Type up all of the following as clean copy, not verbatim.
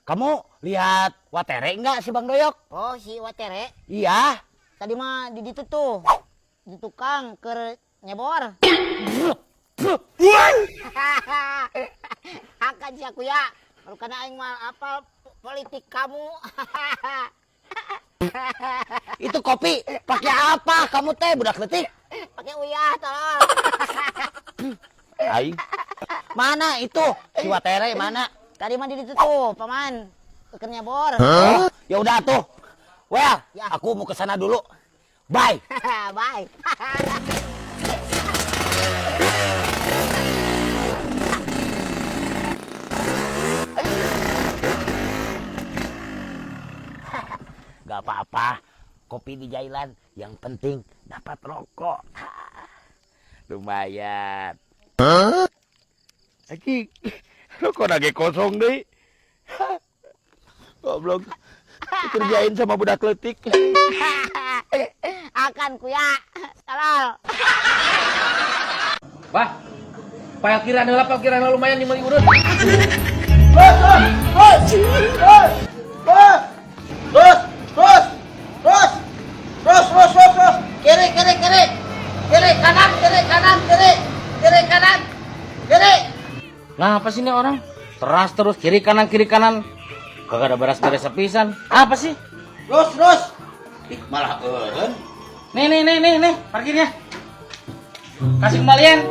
Kamu lihat Watere enggak si Bang Doyok? Oh, si Watere. Iya. Tadi mah di ditu tuh. Di tukang keur nyebor. Akan si aku ya. Kalau karena aing mah apa politik kamu. Itu kopi pakai apa kamu teh budak leutik? Pakai uyah tolong. Aing. Mana itu? Si Watere mana? Tadi mah di ditu tuh, paman. Keur nyebor. Oh, ya udah tuh. Well, Ya. aku mau ke sana dulu. Bye. Bye. Gak apa-apa. Kopi di jailan. Yang penting dapat rokok. Lumayan. Aki, rokok lagi kosong deh. Goblok. Dikerjain sama budak leutik. Akan kuya. Tolol. Bah, parkiran heula, parkiran heula lumayan di meuli urut. Terus, terus, terus, terus, terus, terus, terus. Kiri, kiri, kiri. Kiri, kanan, kiri, kanan, kiri. Kiri, kanan, kiri. Lah apa sih ini orang? Teras terus kiri kanan kiri kanan. Kagak ada beres-beres sepisan. Apa sih? Terus, terus. Ih, malah eureun. Nih nih nih nih nih parkirnya. Kasih kembalian.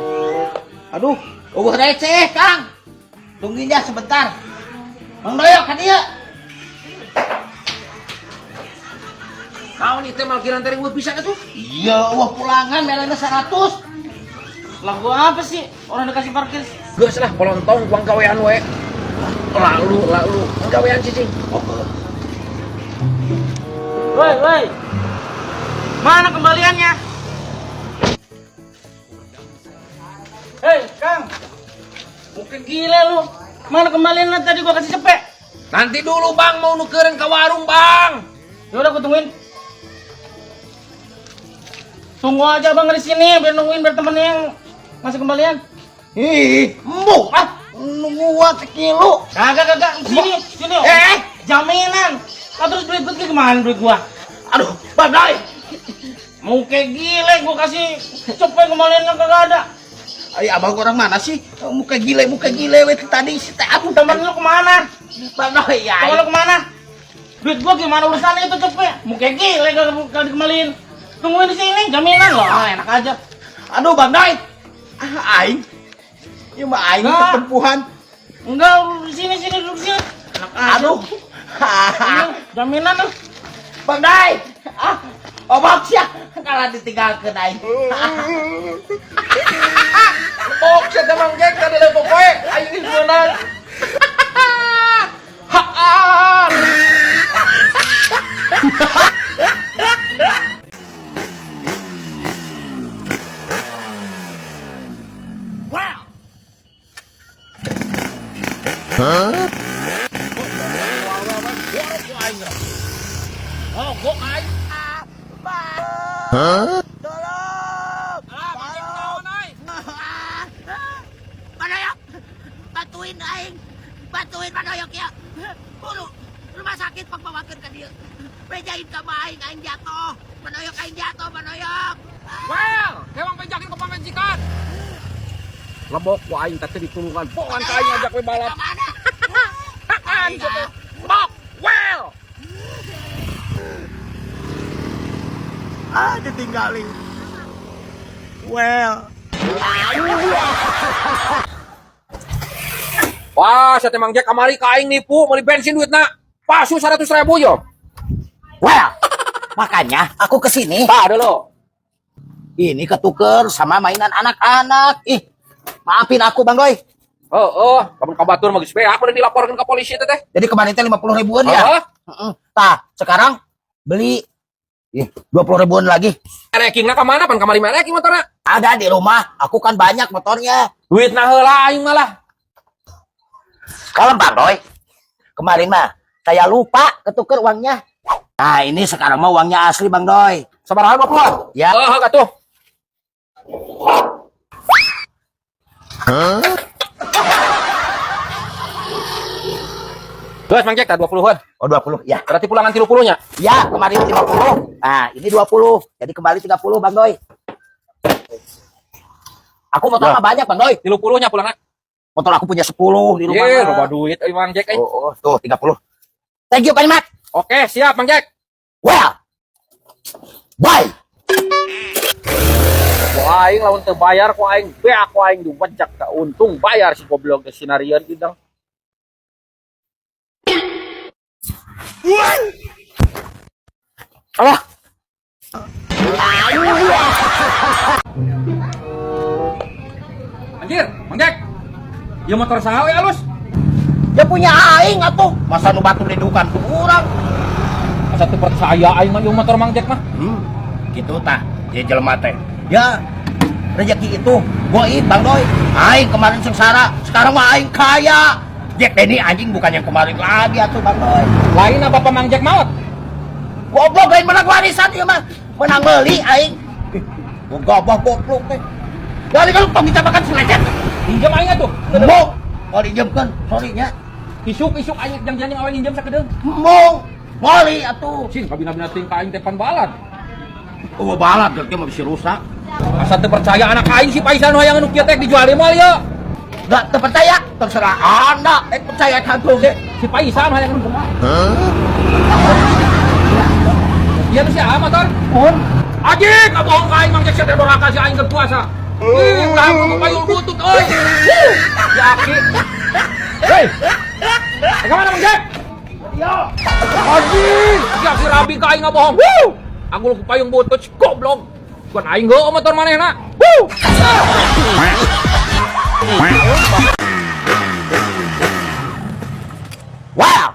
Aduh, eueuh receh, Kang. Tungguin ya sebentar. Mang Doyok ka dieu. Kau nih teh malkiran teh riweuh pisan atuh. Iya, eueuh pulangan melena 100. Lah gua apa sih? Orang dikasih parkir. Geus lah polontong kuang gawean we. Lalu lalu gawean cicing. Woi woi. Mana kembaliannya? Hei, Kang. Mungkin gila lu. Mana kembaliannya tadi gua kasih cepet? Nanti dulu bang, mau nukerin ke warung bang. Ya udah gua tungguin. Tunggu aja bang di sini biar nungguin biar temennya yang ngasih kembalian. Ih, embung ah. Nungguan sekilo. Kagak kagak sini sini. Eh. Jaminan. Lah terus duit gua kemana duit gua? Aduh, Bang Doy. Mau kayak gile gua kasih cepet kembaliannya kagak ada. Ay, abang orang mana sih? Muka gile we tadi si teh aduh. Temen lu kemana? Bang Doy ya. Temen lu kemana? Duit gua gimana urusannya itu cepet? Mau kayak gile kagak dikembaliin. Tungguin di sini jaminan loh. Ah, enak aja. Aduh, Bang Doy. Ah, aing. Ieu mah aing Enggak. ketempuhan. Enggak, lu di sini sini duduk sini. Enak aja. Aduh. Ini jaminan lu. Bang Doy. Ah, obok sia. Kalau ditinggalkeun aing. Bok, saya teman gek tadi lepo poe, aing geus meunang. Haan. Tolong. Tolong. Mang Doyok. Bantuin aing. Bantuin Mang Doyok ya. Buru. Rumah sakit pangbawakeun ka dieu. Bejain ka aing, aing jatuh. Mang Doyok aing jatuh, Mang Doyok. Well, kewang penjakin ke pamajikan. Lebok ku aing teh ditulungan. Bokan ka aing ajak we balap. Kemana? Haan gitu. Bok, well. Ah, ditinggalin. Well. Wah, saya temang Jack kamari ka aing nipu meuli bensin duitna. Palsu 100.000 yo. Well, makanya aku kesini. Tah dulu. Ini ketuker sama mainan anak-anak. Ih, maafin aku Bang Doy. Oh, oh, kamu kabatur mah geus beak udah dilaporkan ke polisi teh teh. Jadi kemarin teh 50 ribuan ya. Heeh. Heeh. Tah, sekarang beli ih, 20 ribuan lagi. Rekingna ka mana pan kamari mah reking motorna? Ada di rumah, aku kan banyak motornya. Duitna heula aing malah. Kalem Bang Doy. Kemarin mah saya lupa ketuker uangnya. Nah, ini sekarang mah uangnya asli Bang Doy. Sabaraha 50? Ya. Heeh, katuh. Geus, Mang Jack, tah 20-an. Oh, 20 ya. Berarti pulangan 30 nya. Ya, kemarin 50. Nah, ini 20. Jadi kembali 30, Bang Doi. Aku motor mah banyak, Bang Doi. 30 nya pulangan. Motor aku punya 10 di rumah. Ye, Mah. loba duit euy Mang Jack euy. Oh, tuh 30. Thank you, Pak Mat. Oke, siap Mang Jack. Well. Bye. Ku aing lamun teu bayar ku aing beak ku aing diwajak ka untung bayar si goblok teh sinarian idang. Alah. Anjir, Mang Jack. Ieu motor saha we alus? Ya punya aing atuh. Masa nu batur didukan ku urang. Asa teu percaya aing mah ieu motor Mang Jack mah. Gitu tah. Ya jelema teh. Ya rezeki itu goib, Bang Doi. Aing kemarin sengsara, sekarang mah aing kaya. Jack Denny anjing bukan yang kemarin lagi atuh, Bang Doi. Lain apa Pak Mang Jack maot? Goblok, lain menang warisan ieu mah. Menang beli aing. Ih, gua gabah goblok teh. Dari kalau tong makan selecet. Pinjam aing atuh. Mau, mau dijemkeun, sorry nya. Isuk-isuk aing janjian jeung awe nginjem sakedeung. Mau, beli atuh. Cing kabina-bina ting ka aing teh pan balad. Oh, balad gerge mah bisa rusak. Asa teu percaya anak aing si Paisal nu hayang nu kieu teh dijual deui moal ieu. Gak terpercaya, terserah Anda. Eh, percaya kagak ge. Si Paisal nu hayang nu kumaha? Iya tuh si A motor. Pun. Anjing, ngabohong ka aing Mang Jack sia teh doraka si aing keur puasa. Ih, ulah aku payul butut euy. Ya aki. Hei. Ka mana Mang Jack? Yo. Anjing, si aki rabi ka aing ngabohong. Wuh. Aku lu payung butut si goblok. Bukan aing heueuh motor manehna. Wuh. Wow.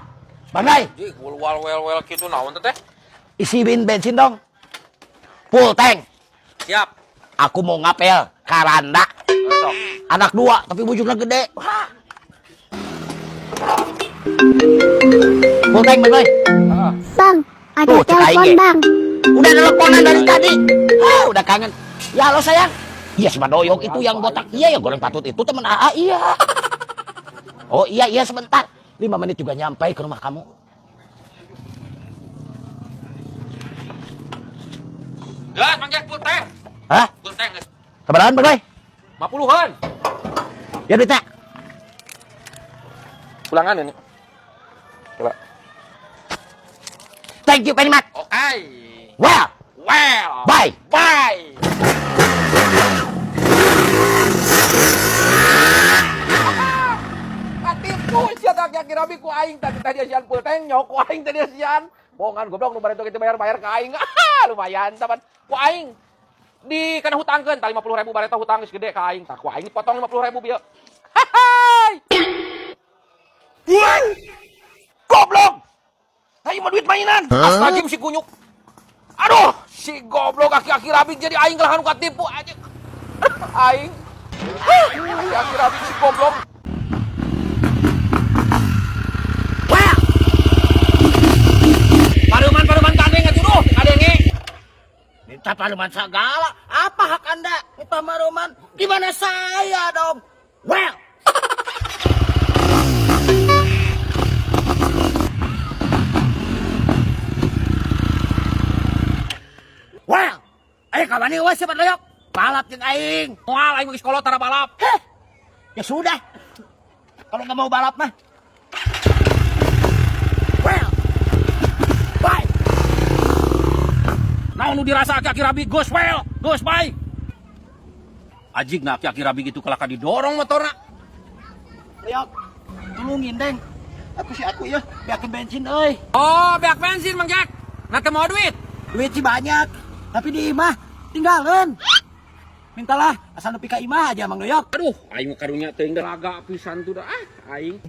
Bang Dai, Anjing, wal wel wel kitu naon teh? Isi bensin dong. Full tank. Siap. Aku mau ngapel karanda. Sok. Anak dua, tapi bujurnya gede. Wah. Full tank, Bang Doi. Bang, ada Tuh, cek aing telepon ge. bang. Udah teleponan dari tadi. Ah, udah kangen. Ya halo sayang. Iya si Madoyok itu yang botak. Iya yang goreng patut itu teman AA iya. Oh iya iya sebentar. 5 menit juga nyampe ke rumah kamu. Gas, Mang Jack full tank. Hah? Full tank geus. Keberaan Bang Doi? 50-an. Ya duitnya. Pulangan ini. Coba. Thank you very much. Oke. Well, Well. bye. Bye. Katipu sia tak yakin rabi ku aing tadi tadi asian full tank nyok ku aing tadi asian. Bohongan goblok nu bareto kitu bayar-bayar ka aing. Ah, lumayan teman. Ku aing di kana hutangkeun tah 50.000 bareto hutang geus gede ka aing. Tah ku aing dipotong 50.000 bieu. Hai. Goblok. Ayo mau duit mainan. Astagfirullah si kunyuk. Aduh, si goblok aki-aki rabi jadi aing kalah nu katipu aja. Aing. Aki-aki rabi si goblok. Well. Paruman-paruman kadenge atuh duh, kadenge. Minta paruman segala. Apa hak Anda minta paruman? Gimana saya dong? Well. Well. Ayo kawan ini siapa doyok? Balap jeung aing. Moal aing geus kolot tara balap. Heh. Ya sudah. Kalau nggak mau balap mah. Well. Bye. Naon nu dirasa aki-aki rabi geus well, geus bye. Ajig na aki-aki rabi gitu kalaka didorong motorna. Doyok. Tulungin, Deng. Aku sih aku ya, beakin bensin euy. Oh, beak bensin Mang Jack. Nah teu mau duit. Duit sih banyak, tapi di imah tinggalin. Mintalah, asal nepi ka imah aja Mang Doyok. Aduh, aing mah karunya teuing da raga pisan tuh dah. Ah, aing.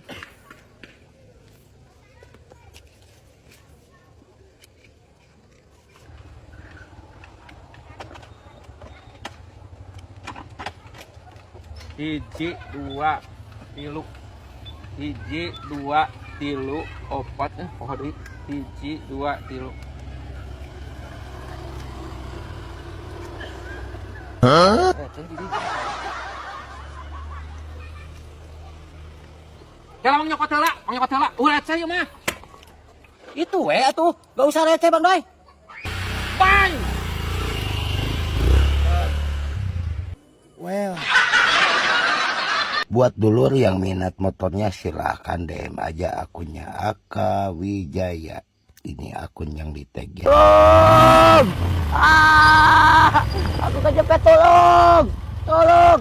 Hiji, dua, tilu. Hiji, dua, tilu, opat, poho deui. Hiji, dua, tilu. Hah? Kela mang nyokot heula, mang nyokot heula. Ulah receh ieu mah. Itu we atuh, gak usah receh, Bang Doi. Bang. Well. Buat dulur yang minat motornya, silahkan DM aja akunnya Aka Wijaya. Ini akun yang di tag ya. Tolong! Ah, aku kejepit, tolong! Tolong!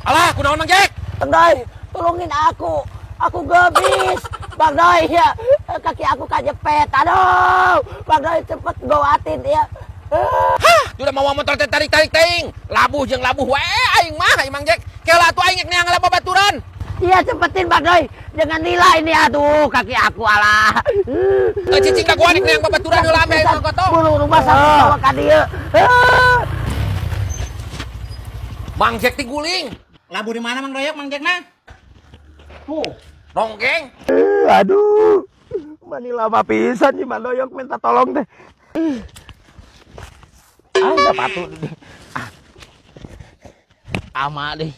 Alah, kunaon, Mang Jack? Bang Doi, tolongin aku. Aku gebis. Bang Doi, ya. Kaki aku kejepit. Aduh, Bang Doi, cepet bawatin ya. Hah, udah mau motor teh tarik-tarik teuing. Labuh jeung labuh wae aing mah, aing Mang Jack. Kela atuh aing neang babaturan. Iya, cepetin, Bang Doi. Jangan nila ini, aduh, kaki aku, alah. Teu cicing dagoan rek neang babaturan heula ame aing gotong. Buru rumah sakit bawa ka dieu. Ah. Mang Jack tiguling. Labuh di mana, Mang Doyok, Mang Jack mah? Tuh, ronggeng. Aduh, mani lama pisan si Mandoyok minta tolong teh. Ah, sepatu. Ah. Ama deh.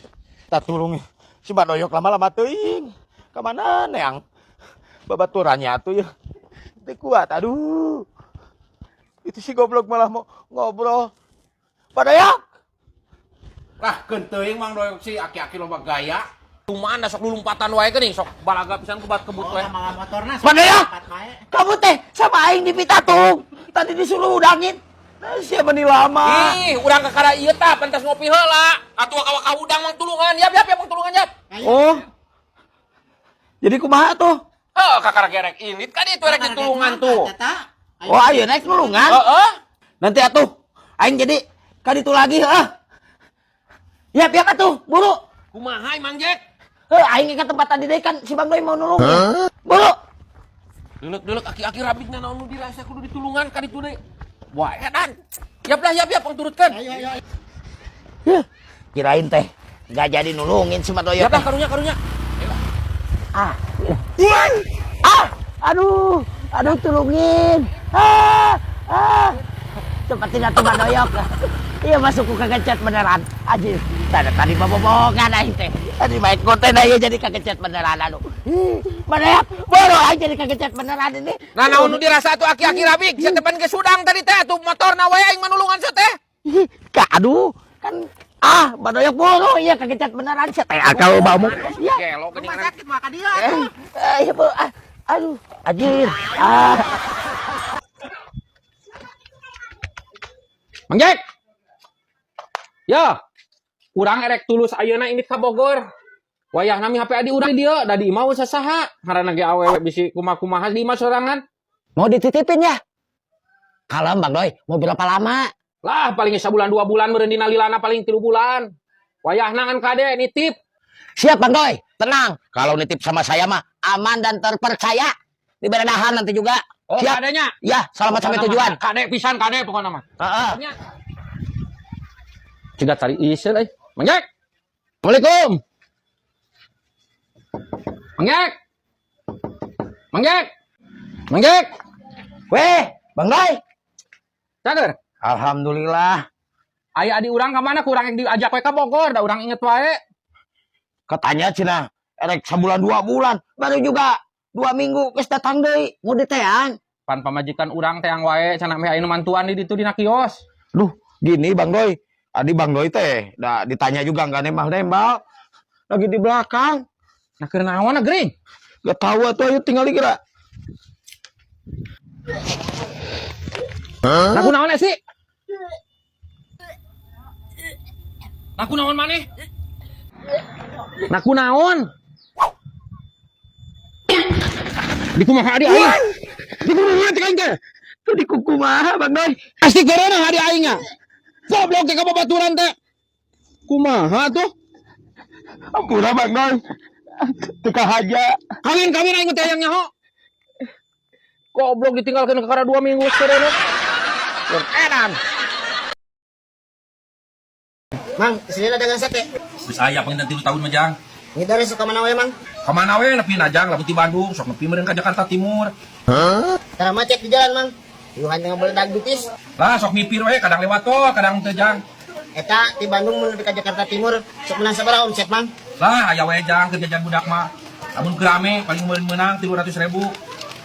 Tak tulung si Mandoyok lama-lama teuing. Kemana neang? Babaturannya tuh ya. Teu kuat, aduh. Itu si goblok malah mau ngobrol. Mandoyok. Lah, keun teuing Mang Doyok si aki-aki loba gaya. Cuman da sok lulumpatan wae geuning, sok balaga pisan kubat kebut wae. Malah motorna. Mandoyok. Kamu teh sama aing dipitatung. Tadi disuruh udangin. Nah, siapa nih lama? Ih, urang kakara ieu tah pentas ngopi heula. Atuh ka udang mang tulungan. Yap yap yap, mang tulungan yap. Oh. Jadi kumaha tuh? Heuh, kakara gerek indit kan itu rek ditulungan tuh. Oh, ayo naik nulungan. Heeh. Nanti atuh aing jadi kaditu lagi, ah. Yap, yap atuh, buru. Kumaha, Mang Jack? Heh, aing ke tempat tadi deh kan si Bang Doi mau nulung. Buru. Deuleuh-deuleuh aki-aki rabigna naon nu dirasa kudu ditulungan ka ditu deui. Wah, edan. Yap lah, yap yap, pang turutkeun. Huh, kirain teh nggak jadi nulungin si Mandoyok. Yap lah, karunya karunya. Ah. Ah, aduh, aduh, tulungin. Ah, ah. Cepetin atuh, Mandoyok. Iya, masuk ku kagecet beneran. Anjir, tadi tadi bobohongan aing teh. Tadi main konten aja jadi kagecet beneran, aduh. Ih, Mandoyok, baru aing jadi kagecet beneran ini. Nah, naon nu dirasa atuh aki-aki rabig? Sia teh pan geus hudang tadi teh atuh motorna wae aing manulungan sia teh. Ka, aduh, kan ah, Mandoyok buru, iya kagecet beneran sia teh. Kalau mau iya. Gelo geuning. Rumah sakit mah ka dieu. Eh, iya, Bu. Ah, aduh, anjir. Ah. Mang Jack. Ya. Urang erek tulus ayeuna indit ka Bogor. Wayahna mi HP adi urang di dieu, da di imah euweuh sasaha. Ngaranna ge awewe bisi kumaha-kumaha di imah sorangan. Mau dititipin ya? Kalem, Bang Doi, mau berapa lama? Lah, paling sabulan 2 bulan meureun dina lilana, paling 3 bulan. Wayahna ngan kade nitip. Siap, Bang Doi, tenang. Kalau nitip sama saya mah aman dan terpercaya. Diberedahan nanti juga. Oh, Siap. kadenya. Ya, selamat sampai tujuan. Kade pisan, kade pokokna mah. Heeh. Nya. Ciga cari iseun euy. Mang Jack. Assalamualaikum. Mang Jack. Mang Jack. Mang Jack. Weh, Bang Doi. Cager. Alhamdulillah. Aya adi urang ka mana, kurang diajak we ka Bogor, da urang inget wae. Katanya cenah erek sebulan 2 bulan, Baru juga 2 minggu geus datang deui, mau diteang. Pan pamajikan urang teang wae cenah meh aya nu mantuan di ditu dina kios. Duh, gini, Bang Doi. Adi Bang Doi teh, dah ditanya juga nggak nembal-nembal. Lagi di belakang. Nah, keur naon gering? Gak tahu atuh, ayo tinggal kira. Nah, kunaon sih? Nah, kunaon maneh? Nah, kunaon? Di kumaha adi aing? Di kumaha cek aing teh? Tuh di kumaha, Bang Doi? Pasti corona adi aing nya. Goblok teh ka babaturan teh. Kumaha tuh? Ampura, Bang Doi. Teu kahaja. Kawin kawin aing teh hayang nyaho. Goblok ditinggalkeun kakara 2 minggu sekarang. Edan. Mang, sini dagang sate. Geus aya panginten 3 tahun mah, Jang. Ngidar suka mana we, Mang? Kamana we nepi na, Jang, lamun ti Bandung sok nepi meureun ka Jakarta Timur. Tara macet di jalan, Mang. Yuhan yang beledag dutis. Lah, sok mipir we, kadang lewat tol, kadang teu, Jang. Eta di Bandung menuju ke Jakarta Timur sok menang sabaraha omset, Mang? Lah, aya we, Jang, keur jajan budak mah. Lamun keur rame paling meunang 300.000.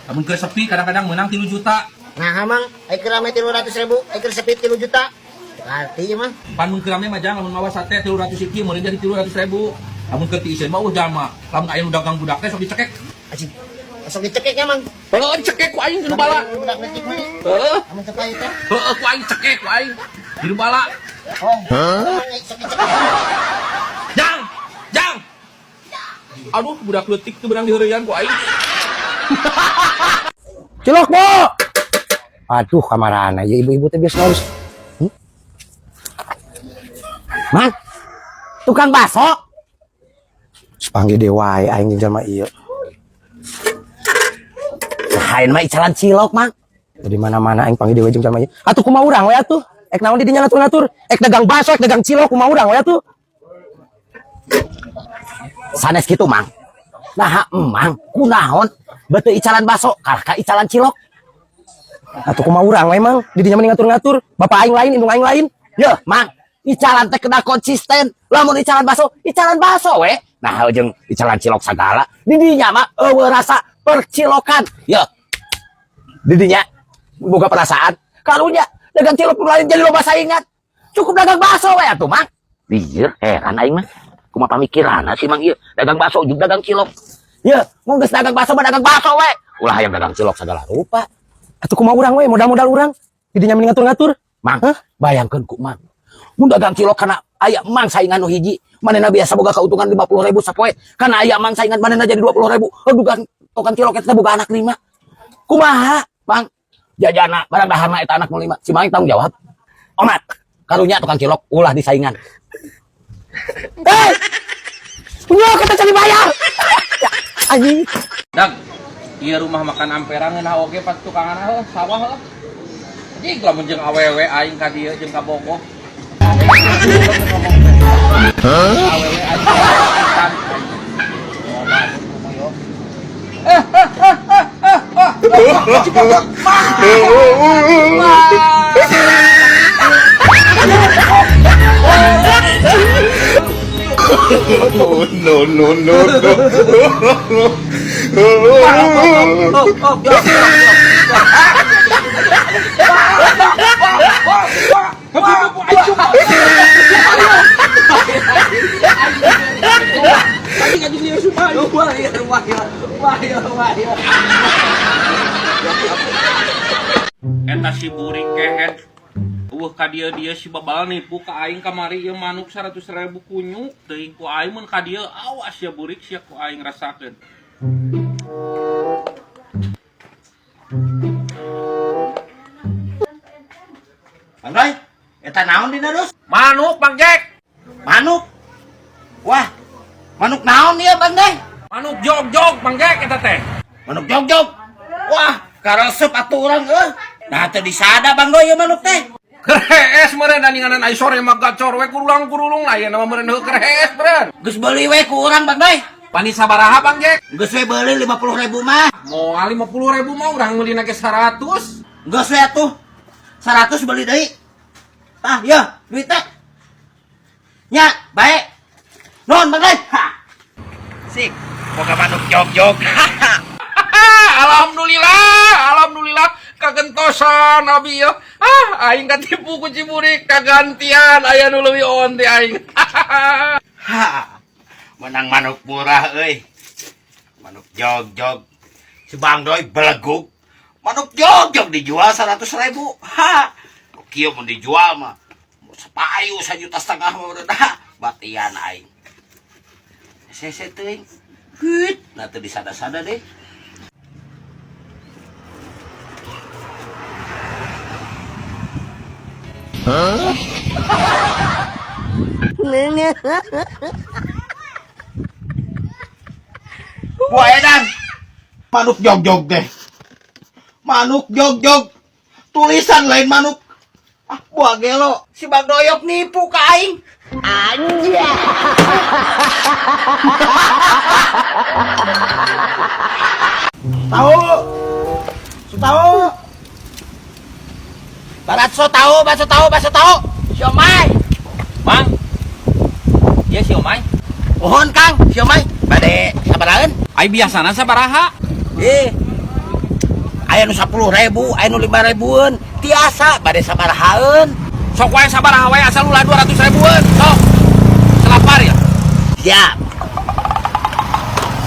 Lamun keur sepi kadang-kadang meunang 3 juta. Nah, Mang, ai keur rame 300.000, ai keur sepi 3 juta. Arti mah. Pan mun keur rame mah jang lamun mawa sate 300 hiji meureun jadi 300.000. Lamun keur tiiseun mah eueuh jalma. Lamun aya nu dagang budak teh sok dicekek. Anjing. Sok dicekek nya, Mang. Heeh, dicekek ku aing di nu bala. Budak leutik mah. Heeh. Amun teu payu teh. Heeh, ku aing cekek ku aing di nu bala. Oh. Hah? Sok dicekek. Jang, jang. Aduh, budak leutik tuh berang diheureyan ku aing. Cilok, Bu. Aduh, kamarana ya ibu-ibu teh biasa harus. Mang, tukang bakso. Sepanggil dewa aing jeung jalma ieu. Lain mah icalan cilok, Mang. Di mana-mana aing panggil dewa jeung jalma ieu. Atuh kumaha urang we atuh? Ek naon di dinya ngatur-ngatur? Ek dagang bakso, ek dagang cilok kumaha urang we atuh? Sanes kitu, Mang. Nah, emang kunaon beuteung icalan bakso kalah ka icalan cilok. Atuh kumaha urang we, Mang? Di dinya mending ngatur-ngatur. Bapak aing lain, indung aing lain. Yeuh, Mang, icalan teh kena konsisten. Lamun icalan bakso we. Nah, jeung icalan cilok sagala. Di dinya mah eueuh rasa percilokan. Yeuh. Di dinya boga perasaan. Karunya dagang cilok lain jadi loba saingan. Cukup dagang bakso we atuh, Mang. Lieur, heran aing mah. Kumaha pamikiranna sih, Mang ieu? Dagang bakso jeung dagang cilok. Yeuh, mun geus dagang bakso mah dagang bakso we. Ulah hayang dagang cilok sagala rupa. Atuh kumaha urang we, modal-modal urang. Di dinya mending ngatur-ngatur. Mang, hah? Bayangkeun ku Mang. Mun dagang cilok kana aya Mang saingan nu hiji, manehna biasa boga keuntungan 50.000 sapoe. Kana aya Mang saingan manehna jadi 20.000. Aduh, tukang cilok eta boga anak 5. Kumaha, Mang? Jajana barang daharna eta anak nu 5. Si Mang tanggung jawab. Omat, karunya tukang cilok ulah disaingan. Hei! Punya kita cari bayar. Anjing. Dag, ieu rumah makan Ampera ngeunah oge pas tukangan heuh sawah heuh. Jig lamun jeung awewe aing ka dieu jeung ka Bogor. Hah? Awewe aing ka Oh, no, no, no, no. Eta si burik kehet. Eueuh ka dieu dieu si babal nipu ka aing kamari ieu manuk 100.000 kunyu teuing ku aing mun ka dieu awas ya burik sia ku aing rasakeun. Bang Roy, eta naon dina dus? Manuk Bang Jack. Manuk. Wah, manuk naon ieu Bang Deh? Manuk jog-jog Bang Jack eta teh. Manuk jog-jog. Wah, karesep atuh urang euy. Nah teu disada Bang Doi ieu manuk teh. Kerees meureun daninganan ai sore mah gacor we kurulang-kurulung lah ayeuna mah meureun heuh kerees meureun. Geus beuli we ku urang Bang Doi. Pani sabaraha Bang Jack? Geus we beuli 50.000 mah. Moal 50.000 mah urang meulina ge 100. Geus we atuh. 100 beuli deui. Tah, yeuh, duit teh. Nya, bae. Nuhun Bang Doi. Ha. Sik, boga manuk jog-jog. Alhamdulillah, alhamdulillah kagentosan abi ya. Ah, aing katipu ku Ciburik kagantian aya nu leuwih on teh aing. Ha. Menang manuk murah euy. Manuk jog-jog. Si Bang Doi belegug. Manuk jog-jog dijual 100.000. Ha. Kieu mun dijual mah sepayu 1,5 juta mah udah dah. Batian aing. Sese teuing. Heut, nah teu disada-sada deh. Wah edan, manuk jog-jog deh. Manuk jog-jog, tulisan lain manuk. Ah, buah gelo, si Bang Doyok nipu ka aing. Anjay. Tahu, tahu. Bakso tahu, bakso tahu, bakso tahu. Siomay. Mang. Iya siomay. Mohon Kang, siomay. Bade sabarahan? Ai biasana sabaraha? Eh. Aya nu 10.000, aya nu 5 ribuan. Tiasa bade sabarahaeun. Sok wae sabaraha wae, asal ulah 200 ribuan. Sok. Selapar ya. Siap.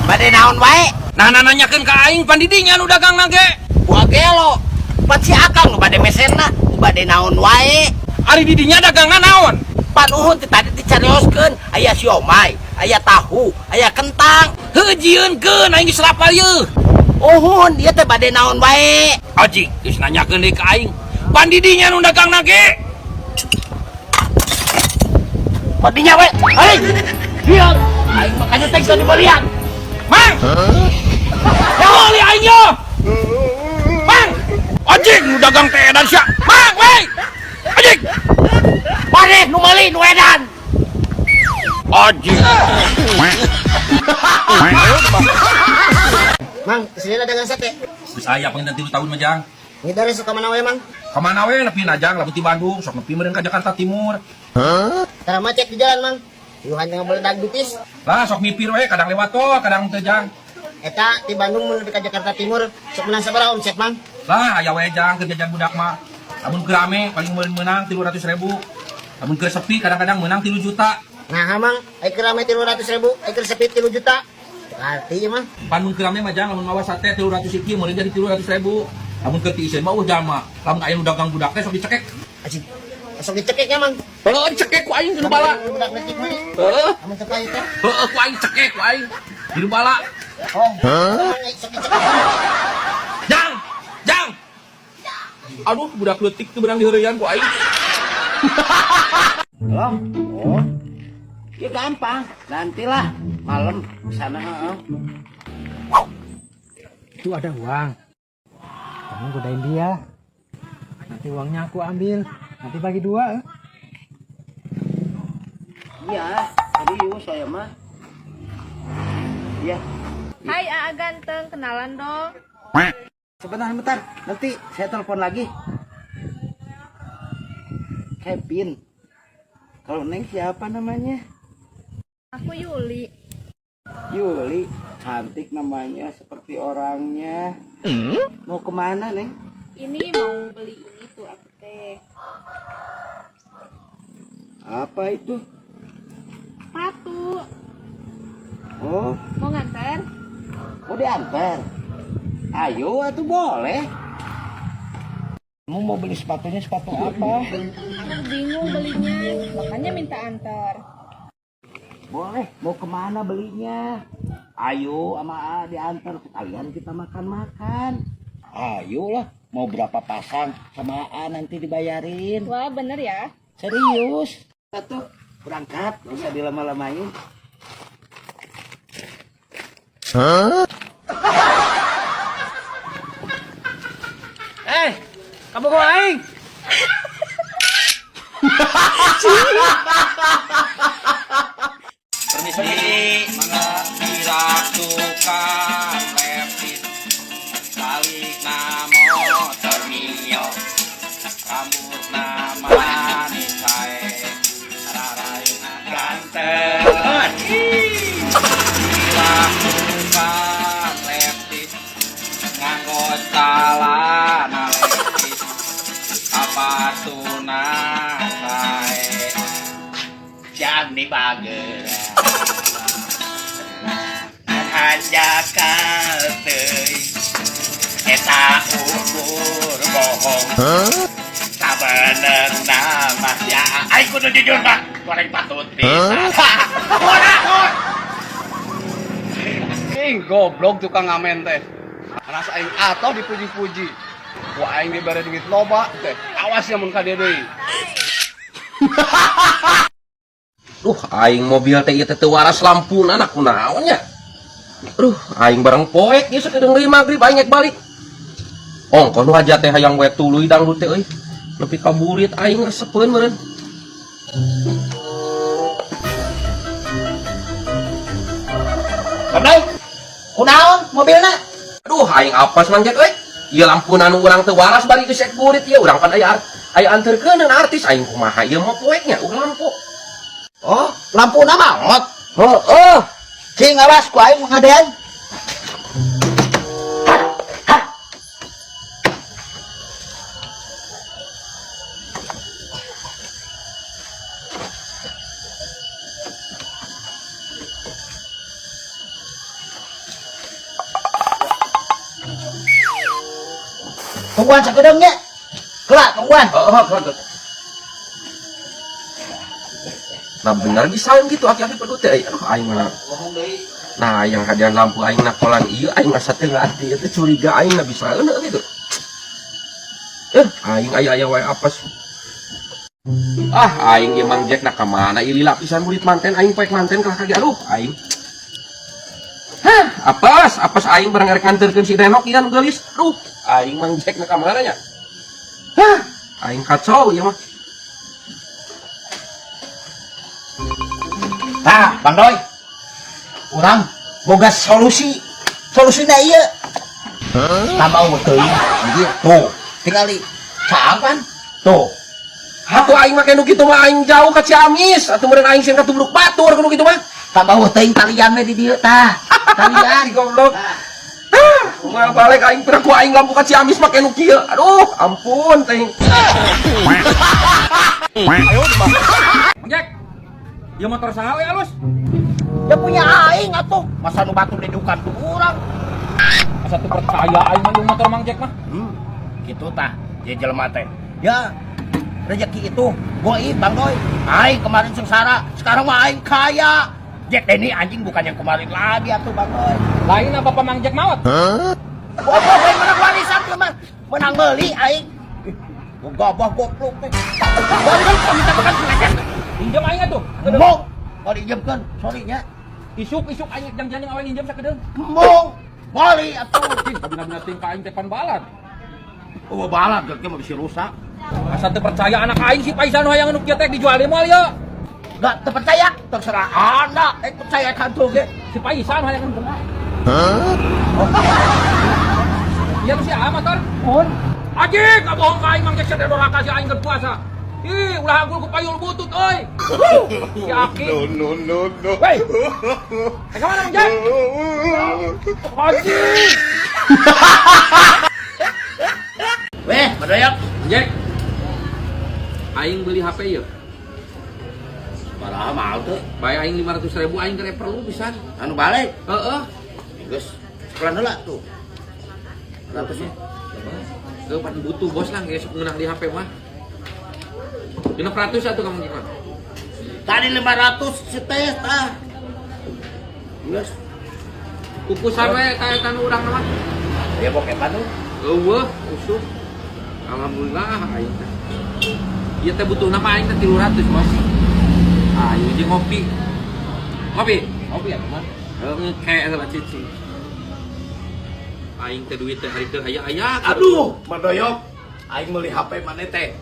Bade naon wae? Nah, nah, nanyakeun ka aing, pan didinya nu dagang ge. Buah gelo. Pan si Akang nu bade mesenna, bade naon wae. Ari didinya dagangna naon? Panuhun ti tadi dicarioskeun, aya siomay, aya tahu, aya kentang. Heuh, jieunkeun, aing geus lapar yeuh. Uhun, ieu teh bade naon wae. Aji, geus nanyakeun deui ka aing. Pan didinya nu dagang ge. Badinya we. Hei. Lihat, aing makanya teh bisa dibelian. Mang. Ya oli aing yo. Mang. Anjing, nu dagang teh edan sia. Mang, wey. Anjing. Maneh nu meuli, nu edan. Anjing. Mang, sini dagang sate. Geus aya panginten 3 tahun mah, Jang. Ngidar suka mana we, Mang? Kamana we nepi na, Jang, lamun ti Bandung sok nepi meureun ka Jakarta Timur. Tara macet di jalan, Mang. Yuhan yang beledag dutis. Lah, sok mipir we, kadang lewat tol, kadang teu, Jang. Eta di Bandung menuju ke Jakarta Timur sok menang sabaraha omset, Mang? Lah, aya we, Jang, keur jajan budak mah. Lamun keur rame paling meunang 300 ribu. Lamun keur sepi kadang-kadang meunang 3 juta. Nah, Mang, ai keur rame 300 ribu, ai keur sepi 3 juta. Arti mah. Pan mun keur rame mah, Jang, lamun mawa sate 300 hiji meureun jadi 300 ribu. Lamun keur tiiseun mah jalma. Lamun aya nu dagang budak teh sok dicekek. Anjing. Sok dicekeknya, Mang. Heeh, dicekek ku aing di bala. Budak leutik mah. Heeh. Amun teu teh. Heeh, ku aing cekek ku aing di bala. Oh. Mang, sok dicekek. Jang, Jang. Aduh, budak leutik tuh beunang diheureuyan ku aing. Loh, oh. Ya gampang, nantilah malam ke sana. Heeh. Itu ada uang. Kamu godain dia. Nanti uangnya aku ambil. Nanti bagi dua, eh. Iya, serius saya mah. Iya. Hai Aa ganteng, kenalan dong. Sebentar, bentar. Nanti saya telepon lagi. Kevin. Kalau Neng siapa namanya? Aku Yuli. Yuli. Cantik namanya seperti orangnya. Mau kemana, Neng? Ini mau beli ini tuh aku teh. Apa itu? Sepatu. Oh, Mau nganter? mau diantar? Ayo, atuh boleh. Kamu mau beli sepatunya sepatu apa? Aku bingung belinya, makanya minta antar. Boleh, mau kemana belinya? Ayo sama A diantar, sekalian kita makan-makan. Ayolah, mau berapa pasang sama A nanti dibayarin. Wah, bener ya? Serius. Satu, berangkat, gak usah dilama-lamain. Eh, kamu kok aing? Permisi, mangga. Birak tukang lepit, salikna motor Mio, rambutna manis sae, raraina ganteng. Birak tukang lepit, nganggo calana lepit, sapatuna sae. Jang nih bager. Hanjakal teuing. Eta ukur bohong. Sabenerna mah ya aing kudu jujur mah. Goreng patut pisan. Ing goblok tukang ngamen teh. Rasa aing atau dipuji-puji. Ku aing dibere duit loba teh. Awas ya mun ka dieu deui. Duh, aing mobil teh ieu teh teu waras lampuna, anak kunaon nya. Aduh, aing bareng poek ieu sakedeung deui magrib aing rek balik. Ongkoh nu hajat teh hayang we tuluy dangdut teh euy. Nepi ka burit aing resepeun meureun. Kabdai, kunaon mobilna? Aduh, aing apas, Mang Jack euy. Ieu lampuna nu urang teu waras bari geus rek burit ieu, urang pan aya anterkeun artis, aing kumaha ieu mah poek nya urang lampu. Oh, lampuna maot. Oh, oh. Cing awas ku aing ngadean. Tungguan sakedeung nya. Kelak tungguan. Oh, oh, oh. Nah bener bisa gitu aki-aki pedut teh. Aduh aing mah. Nah yang hadiah lampu aing nakolan ieu aing asa teu ngarti itu curiga aing na bisa euneuh gitu. Aing aya-aya wae apes. Ah aing ieu Mang Jack na ka mana ieu lila pisan murid manten aing poek manten kalah kage aduh aing. Hah, apes, apes aing bareng arek nganterkeun si Denok ieu nu geulis. Aduh, aing Mang Jack na ka mana nya? Hah, aing kacau ieu mah. Nah, Bang Doi. Urang boga solusi. Solusina ieu. Tambah eueuh teuing. Ieu tuh, tingali. Caang pan? Tuh. Atuh aing make nu kitu mah aing jauh ka Ciamis, atuh meureun aing sieun katubruk batur kudu kitu mah. Tambah eueuh teuing talian we di dieu tah. Talian goblok. Ah, moal balik aing pira ku aing lampu ka Ciamis make nu kieu. Aduh, ampun teuing. Ayo, Mang Jack. Ieu motor saha we alus? Ya punya aing atuh. Masa nu batur didukan ku urang. Masa teu percaya aing mah motor Mang Jack mah. Kitu tah, ieu jelema teh. Ya, rezeki itu goib Bang Doi. Aing kemarin sengsara, sekarang mah aing kaya. Jack Denny anjing bukan yang kemarin lagi atuh Bang Doi. Lain apa Pak Mang Jack maot? Hah? Goblok aing menang warisan ieu mah. Menang meuli aing. Ih, gabah goblok teh. Bang Doi minta makan selecet. Pinjam aing atuh. Embung. Mau diinjemkeun, sorry nya. Isuk-isuk aing jang-jang awe nginjem sakedeung. Embung. Bali atuh. Cing, kabina-bina ting ka aing teh pan balad. Oh, balad geus mah bisi rusak. Asa teu percaya anak aing si Paisal nu hayang nu kieu teh dijual deui moal ieu. Enggak terpercaya, terserah Anda. Percaya kan tuh ge. Si Paisal nu hayang nu. Hah? Iya nu si A motor. Mun. Anjing, kabohong ka aing Mang Jack teh doraka si aing keur puasa. Ih, ulah agul ku payul butut euy. Si Aki. No, no, no, no. Woi. Ka mana Mang Jack? Anjing. Weh, Madoyok. Mang Jack. Aing beli HP ieu. Baraha mahal tuh. Bae aing 500.000 aing keur perlu pisan. Anu balik. Heeh. Geus, sekolah heula tuh. 100 nya. Heuh, pan butuh bos lah geus meunang di HP mah. 600 atuh kamu gimana? Tadi 500 si teh tah. Geus. Kukusan we ka eta nu urang mah. Ya bokepan tuh. Eueuh, usuk. Alhamdulillah aing teh. Ieu teh butuhna mah aing teh 300, Bos. Ayo jeung ngopi. Ngopi? Ngopi ya, teman. Heuh, ngeke eta lah cicing. Aing teh duit teh hari teh aya-aya. Aduh, Madoyok. Aing meuli HP maneh teh.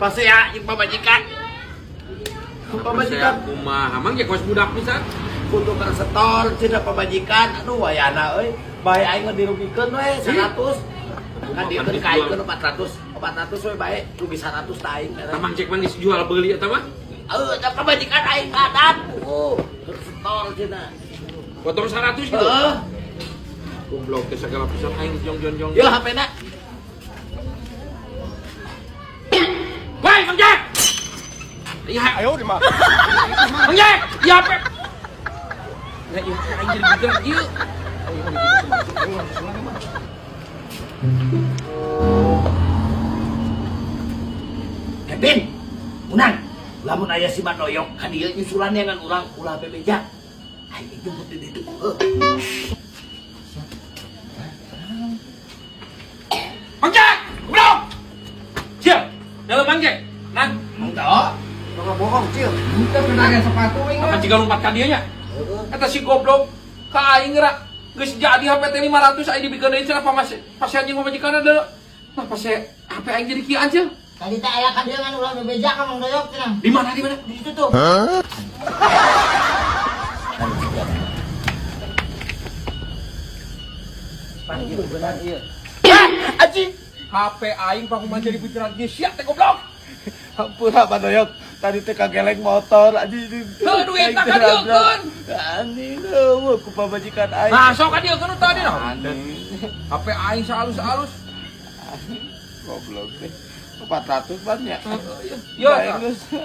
Pasti ya, jeung pamajikan. Pamajikan kumaha Mang ya kos budak pisan. Kudu keur setor cenah pamajikan. Aduh wayana euy. Bae aing mah dirugikeun we 100. Kan diekeun ka aing 400. 400 we bae rugi 100 ta aing. Tah Mang Jack mah geus jual beuli eta mah. Heuh, da pamajikan aing ngadat. Keur setor cenah. Potong 100 gitu. Heeh. Goblok teh sagala pisan aing jong-jong-jong. Yo HP-na. Woi, Mang Jack. Iya, ayo di mah. Mang Jack, iya HP. Ya iya aing jadi geger ieu. Kevin, unang, lamun aya si Madoyok ka dieu nyusulan ngan urang ulah bebeja. Aing jemput di ditu. Heuh. Mang Jack, goblok. Siap. Dalam Mang Jack. Nang, Enggak. Tong bohong, Cil. Henteu kena aya sepatu aing apa mah. jiga lompat ka dieu nya? Eta si goblok ka aing geura geus jadi HP teh 500 aing dibikeun deui cenah pasien jeung pamajikanna deui. Nah, pas HP aing jadi kieu anjeun. Tadi teh aya ka dieu ngan ulah bebeja ka Mang Doyok cenah. Di mana di mana? Di situ tuh. Anjing. HP aing pakumaha jadi butiran geus sia teh goblok. Hampura Madoyok. Tadi teh kageleng motor anjing. Heuh, duitna ka dieukeun. Anjing eueuh ku pamajikan aing. Nah, sok ka dieukeun nu tadi nah. HP aing saalus-alus. Goblok teh. 400 ban ya. Yo,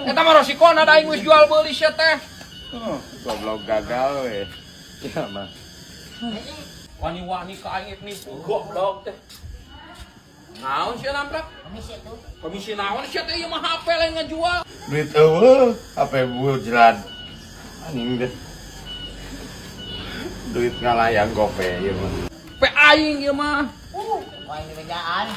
eta mah resikona da aing geus jual beuli sia teh. Oh, goblok gagal we. Ya mah. Wani-wani ka aing nipu goblok teh. Naon sia namprak? Komisi tuh. Komisi naon sia teh ieu mah HP lain ngajual. Duit eueuh, HP bujran. Anjing deh. Duit ngalayang gope ieu mah. HP aing ieu mah. Wah, ini bejaan.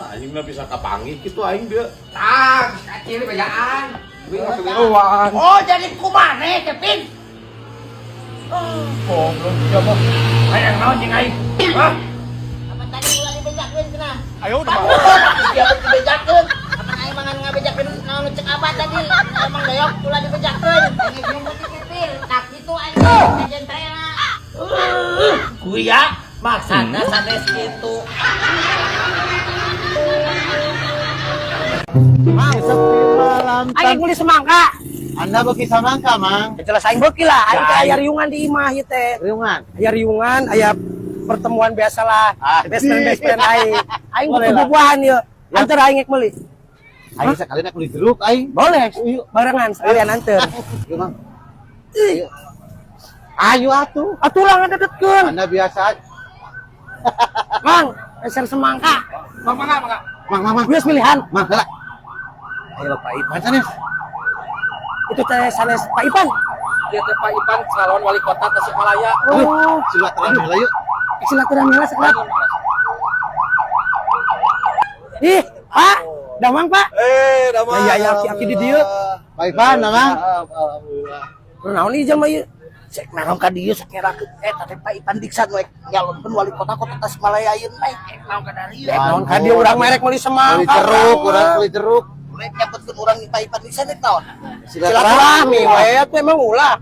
Anjing mah bisa kapanggih kitu aing dia. Tah, kacil bejaan. Duit mah kebiruan. Oh, jadi kumane, Kevin? Goblok sia mah. Hayang naon jeung aing? Hah? Apa tadi ulah dibejakeun cenah? Ayo udah. Dia dibejakeun. Apa aing mangan ngabejakeun naon cek apa tadi? Emang doyok ulah dibejakeun. Ini nyumput di pipir. Tak kitu aing jentrena. Kuya maksana sanes kitu. Mang, sepi malam. Aing beli semangka. Anda beuki samangka, Mang. Jelas aing beuki lah, aing teh aya riungan di imah ieu teh. Riungan. Aya riungan, aya pertemuan biasalah. Ah, Best friend best friend aing. Aing Boleh butuh lah. buah-buahan ieu. Anter aing ek meuli. Aing sekalian aku beli jeruk aing. Boleh, barengan sekalian anter. Yuk, Mang. Ayo. Ayo atuh. Atuh lah ngadedetkeun. Anda biasa. Mang, meser semangka. Mang mangga mangga. Mang, mang, mang. Geus pilihan. Mang, heula. Ayo Pak Ipan sanes. Itu teh sanes Pak Ipan. Dia teh Pak Ipan calon wali kota Tasikmalaya. Oh, Silaturahmi heula yuk. Silaturahmi lah sekelat. Ih, Pak, damang Pak. Eh, damang. Ya ya aki aki di dieu. Pak Ipan, damang. Alhamdulillah. Kunaon ieu jama ieu? Cek naon ka dieu sok ngerakeun eta teh Pak Ipan Diksan we nyalonkeun wali kota kota Tasikmalaya ayeuna mah naon ka dieu. Naon ka dieu urang merek meuli semangka. Beli jeruk, urang beli jeruk. Rek nyebutkeun urang Pak Ipan Diksan rek naon? Silaturahmi we atuh emang ulah.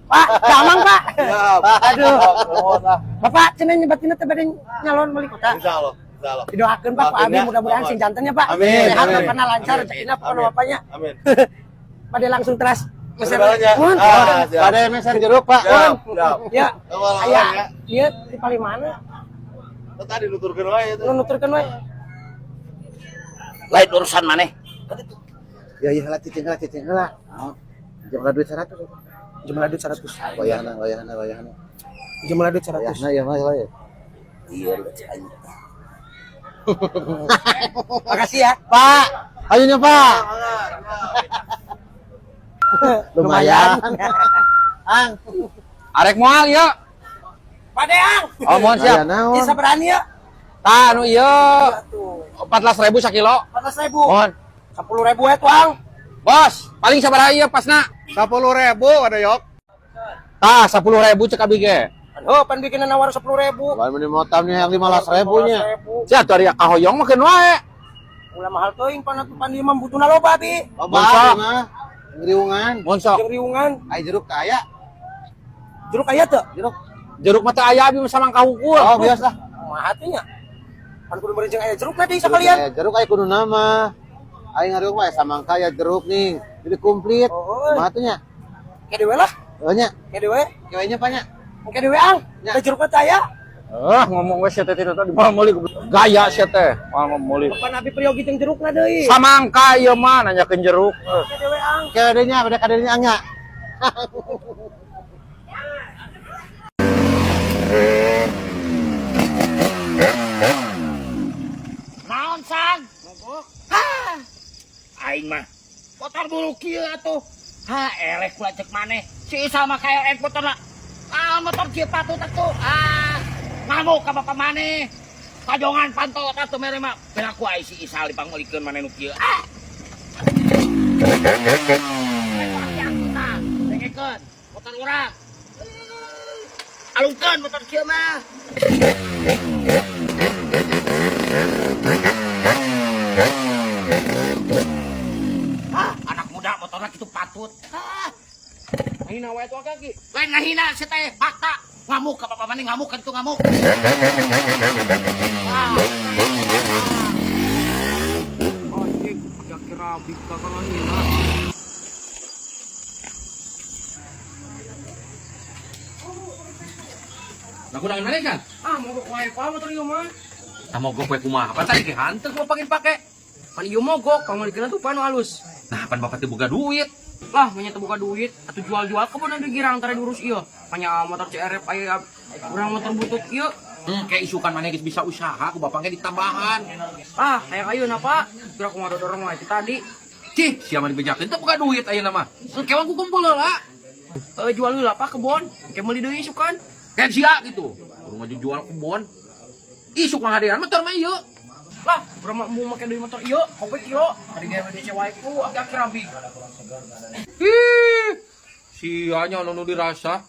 Pak, damang Pak. Aduh. Bapak cenah nyebatina teh bade nyalon wali kota. Insyaallah, insyaallah. Didoakeun Pak, Pak Doakeun Abi ya. mudah-mudahan sing jantennya Pak. Amin, Sehat amin. bapakna lancar rezekina pokona bapaknya. Amin. Pada langsung teras. Meser. Berbalanya. Mun. Ah, siap. Pada meser jeruk, Pak. Siap, siap. Ya. Awal-awal Aya, ya. ieu di paling mana? Tadi nuturkeun wae itu. Nu nuturkeun we. Lain urusan maneh. Ya ya heula cicing heula cicing heula. Jumlah duit 100. Jumlah duit 100. Wayahna, wayahna, wayahna. Jumlah duit 100. Wayahna ya mah ya. Iya, lu cek aing. Makasih ya. Pak, ayo nya Pak. Lumayan. Ang. Arek moal ieu. Padeang. Oh, mohon siap. Aya naon? Ieu sabaraha ieu? Tah anu ieu 14.000 sakilo. 14.000. Mohon. 10.000 we tuang. Bos, paling sabaraha ieu pasna? 10.000 ada yok. Tah 10.000 cek abi ge. Oh, pan bikinan nawar 10.000. Lain meni motamnya yang 15.000 nya. Sia atuh ari kahoyong mah keun wae. Ulah mahal teuing pan atuh pan ieu mah butuhna loba bi. Loba Masa? mah. Riungan. Mun sok. Jeung riungan. Ai jeruk teh aya. Jeruk aya teu? Jeruk. Jeruk mah teu aya abi mah samangka hungkul. Oh, biasa. Kumaha teh nya? Pan kudu meuli jeung aya jeruk na deui sakalian. Aya jeruk aya kudu nama. Aing ngariung mah aya samangka aya jeruk nih. Jadi komplit. Oh, Kumaha tuh nya? Ke dewe lah. Oh nya. Ke dewe. Kewe nya Pak nya. Ke dewe ang. Ya. Da jeruk teh aya. Ngomong we sia teh tadi moal meuli gaya sia teh. Moal meuli. Pan abi priyogi jeung jerukna deui. Samangka ieu mah nanyakeun jeruk. Ke dewe ang. Kewe deui nya, beda kadeunya nya. Naon sang? Hah. Aing mah motor buru kieu atuh. Ha, eleh kula cek maneh. Si Isa mah KLX motorna. Ah, motor kieu patut atuh. Ah, ngamuk ka bapak maneh. Pajongan panto atuh mere mah. Piraku ai si Isa dipangmeulikeun maneh nu kieu. Ah. Tah, dengekeun motor urang. Alungkeun motor kieu mah. Hah, anak muda motorna kitu patut. Hah. Hina wae tuh kaki. Lain ngahina si teh, fakta. Ngamuk ka bapak maneh ngamuk kan itu ngamuk. Anjing. Rabik ka ngahina. Nah, kunaon maneh kan? Ah, mogok wae pa motor ieu mah. Tah mogok we kumaha? Pan tadi ge hanteu ku pake pake. Pan ieu mogok, pangmeulikeun tuh pan nu halus. Nah, pan bapak teh boga duit. Lah, manya teu boga duit, atuh jual-jual kebon anu girang tara diurus ieu. Panya motor CRF aya urang motor butut ieu. Kayak isukan maneh geus bisa usaha ku bapak ge ditambahan. Ah, hayang ayeuna Pak. Kira kumaha dorong wae ti tadi. Cih, sia mah dibejakeun teu boga duit ayeuna mah. Engke ku kumpul heula. Eh, jual heula Pak kebon, engke meuli deui isukan. Kayak sia gitu. Kudu maju jual kebon. Isuk mah hadean motor mah ieu. Lah, urang mah embung make deui motor ieu, kope kilo. Tadi ge DC wae ku agak rabik. Ih, sianya nu dirasa.